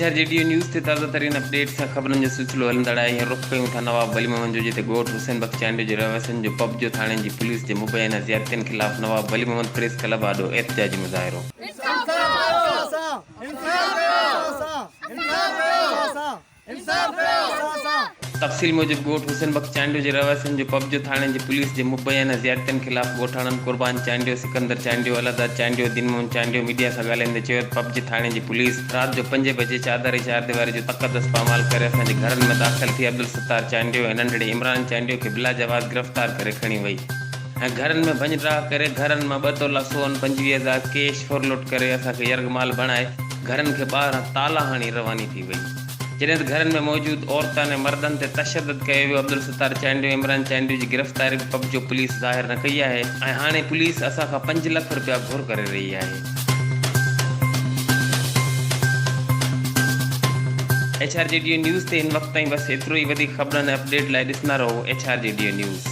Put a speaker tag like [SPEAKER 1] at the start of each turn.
[SPEAKER 1] H R G D news تي تازه ترين اپڊيٽس ۽ خبرن جو سلسلو هلندڙ آهي. هينئر رخ ڪيون ٿا نواب ولي محمد جو جتي ڳوٺ حسين بخش چانڊيو جي رهواسين جو پب جو ٿاڻي جي پوليس جي مبينا زيادتين خلاف نواب ولي محمد پريس ڪلب آڏو احتجاجي مظاهرو.
[SPEAKER 2] انصاف ڪيو اسان انصاف ڪيو اسان انصاف ڪيو اسان انصاف ڪيو اسان سان.
[SPEAKER 1] تفصيل موجب ڳوٺ حسين بخش چانڊيو جي رهواسين جو پبجو ٿاڻي جي پوليس جي مبينا زيادتين خلاف ڳوٺاڻن قربان چانڊيو، سڪندر چانڊيو، الهداد چانڊيو، دين محمد چانڊيو ميڊيا سان ڳالهائيندي چيو ته پبجي ٿاڻي جي پوليس رات جو پنجين بجي چادر ۽ چارديواري جو تقدس پامال ڪري اسان جي گهرن ۾ داخل ٿي عبدالستار چانڊيو ۽ ننڍڙي عمران چانڊيو کي بلاجواز گرفتار ڪري کڻي وئي ۽ گهرن ۾ ڀڃ ڊاهه ڪري گهرن مان ٻه تولا سون، 25 هزار ڪيش ڦرلٽ ڪري اسان کي يرغمال بڻائي گهرن کي ٻاهران تالا هڻي رواني ٿي وئي. جڏهن ته گهرن ۾ موجود عورتن ۽ مردن تي تشدد ڪيو ويو، عبدالستار چانڊيو ۽ عمران چانڊيو جي گرفتاري به پبجو پوليس ظاهر نه ڪئي آهي ۽ هاڻي پوليس اسان کان پنج لک رپيا گهر ڪري رهي آهي. H R G D news تي هن وقت تائين بس ايترو ئي وڌيڪ خبرن ۽ اپڊيٽ لاء ڏسندا رهو H R G D news.